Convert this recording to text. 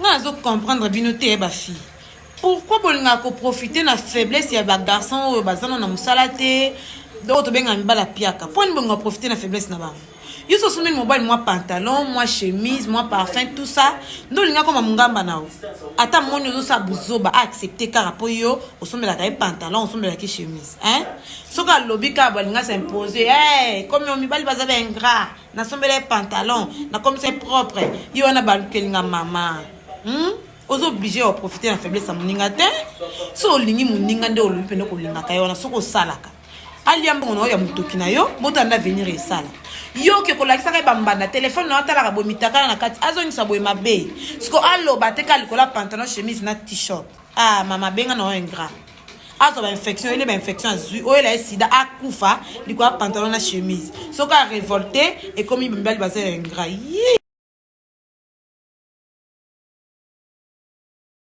Nga nazo comprendre bino te ba fille. Pourquoi bolingaka ko profiter na faiblesse ya ba garçon oyo baza na mosala te, donc tobenga mibala piaka? Mpo nini bolingaka profiter na faiblesse na bango? Yo so osombeli mobali mwa pantalon, mwa chemise, mwa parfum, tout ça, nde olinga koma mongamba na yo. Ata moni ozosala buzoba, aaccepte kaka mpo yo osombelaka ye pantalon, osombelaka ye chemise, hein? Soki alobi kaka balinga s'impose, hey, comme yo mibali baza ba ingrat, nasombela ye pantalon, nakomisa ye propre, ye wana balukelinga mama, Oza oblige ya koprofite na faiblesse ya moninga te. So olingi moninga nde olobi mpende kolingaka ye wana, soki osalaka alia mbongo na yo ya motoki na yo, botanda avenir esala yo oke kolakisaka ye bambanda telefone na yo, atalaka boye mitakala na kati, azongisa boye mabe. Siko aloba te kaka likolo ya pantalon, chemise na t-shirt. Ah mama, benga na yo ingrat, azwa bainfection, oyele bainfection, azwi oyela ye sida, akufa likolo ya pantalon na chemise. Soki arevolte, ekomi mibali baza ya ingrat.